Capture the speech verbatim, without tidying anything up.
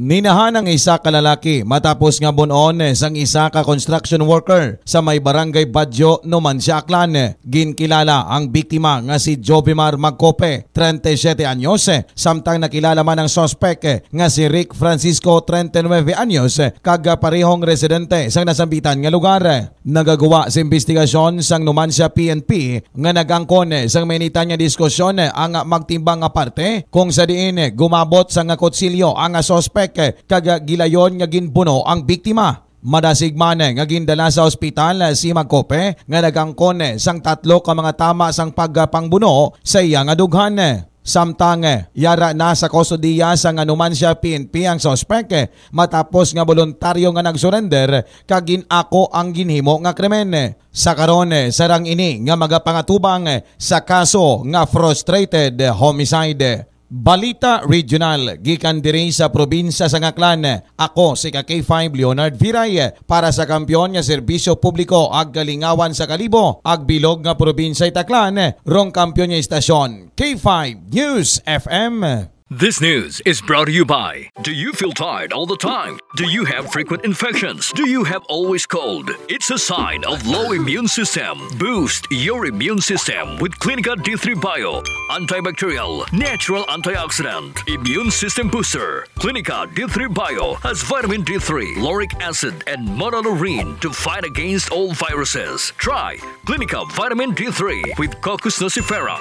Ninahan ang isa ka lalaki matapos nga bun-on sang isa ka construction worker sa may barangay Badyo, Numancia, Aklan. Ginkilala ang biktima nga si Jovimar Magcope, treinta y siete anyos, samtang nakilala man ang suspek nga si Rick Francisco, treinta y nuebe anyos, kag parehong residente sang nasambitan nga lugar. Nagagwa sa imbestigasyon sang Numancia P N P nga nag-angkon sang mainitan nga diskusyon ang magtimbang nga parte, kung sa diin gumabot sang kutsilyo ang suspek kag gilayon nga ginbuno ang biktima. Madasig man nga gindala sa ospital si Magcope nga nagangkon sang tatlo ka mga tama sang pagpangbuno sa iya nga dughan. Samtang yara na sa kustodiya sang Numancia P N P ang suspek matapos nga boluntaryo nga nag-surrender kag gin-ako ang ginhimo nga krimen. Sa karon, sarang ini nga magapangatubang sa kaso nga frustrated homicide. Balita Regional gikan diri sa probinsya sa Aklan. Ako si ka K five Leonard Viray para sa kampiyon nga serbisyo publiko ag kalingawan sa Kalibo, ag bilog nga probinsya Aklan, rong kampiyon nga istasyon, K five News F M. This news is brought to you by. Do you feel tired all the time? Do you have frequent infections? Do you have always cold? It's a sign of low immune system. Boost your immune system with Clinica D three Bio. Antibacterial, natural antioxidant, immune system booster. Clinica D three Bio has vitamin D three, lauric acid, and monolaurin to fight against all viruses. Try Clinica Vitamin D three with Cocos nucifera.